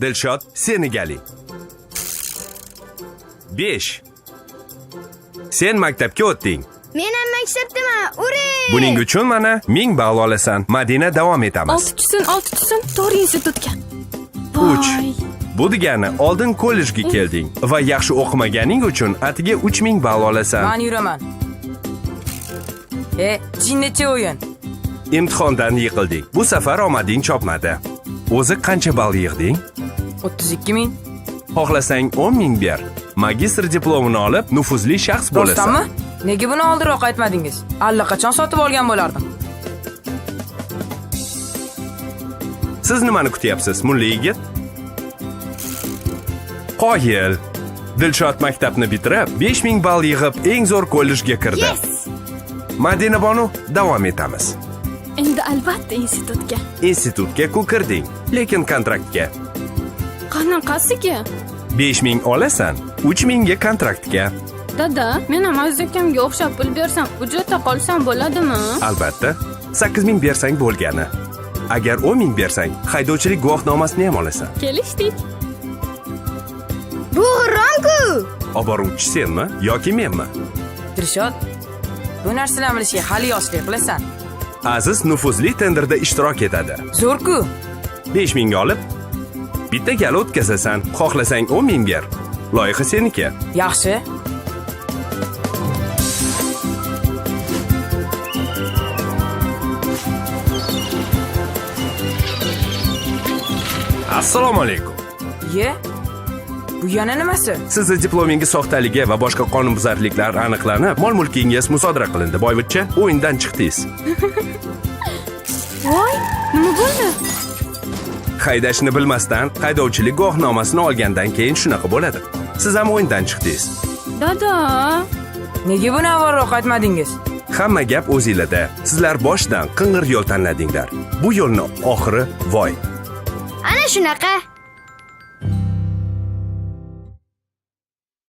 Dilshod, seni galing. 5. Sen maktabga o'tding. Men ham maktabdaman. Ure! Buning uchun mana 1000 ball olasan. Madina, davom etamiz. 6 tushsin, 6 tushsin, to'g'ri institutga. 3. Voy. Bu degani oldin kollejga kelding va yaxshi o'qimaganing uchun atiga 3000 ball olasan. Man yuraman. E, jinnicha o'yin. Imtihondan yiqilding. Bu safar omading chopmadi. O'zi qancha ball yig'ding? 32 ming. Xohlasang 10 ming ber. Magistr diplomini olib, nufuzli shaxs bo'lasan. Rostdanmi? Nega buni oldinroq aytmadingiz? Allaqachon sotib olgan bo'lardim. Siz nimani kutyapsiz, mulli yigit? Qoyil. Dilshod maktabni bitirib, 5000 ball yig'ib, eng zo'r kollejga kirdi. Yes! Madina bonu, davom etamiz. Endi albatta institutga. Institutga ku kirding, lekin kontraktga. Qanaqasiga? 5000 olasan, 3000 ga kontraktga. Dada, men ham Aziz akamga o'xshab pul bersam, byudjetda qolsam bo'ladimi? Albatta, 8000 bersang bo'lgani. Agar 10 ming bersang, haydovchilik guvohnomasini ham olasan. Kelishdik. Bu g'irrom-ku! Oboruvchi senmi yoki menmi? Dilshod, bu narsalarni bilishga hali yoshlik qilasan. Aziz nufuzli tenderda ishtirok etadi. Zo'r-ku. 5000 mingga olib, bitta gal o'tkazasan. Xohlasang 10 ming ber. Loyiha seniki. Yaxshi. Assalomu alaykum. Ye. Bu yana nimasi? Sizni diplomingiz soxtaligi va boshqa qonunbuzarliklar aniqlanib, mol-mulkingiz musodara qilindi. Boyvachcha, o'yindan chiqdingiz. Voy, nima bo'ldi? Haydashni bilmasdan haydovchilik guvohnomasini olgandan keyin shunaqa bo'ladi. Siz ham o'yindan chiqdingiz. Dada, Nega buni avvalroq aytmadingiz? Hamma gap o'zinglarda. Sizlar boshidan qing'ir yo'l tanladinglar. Bu yo'lni oxiri voy. Ana shunaqa.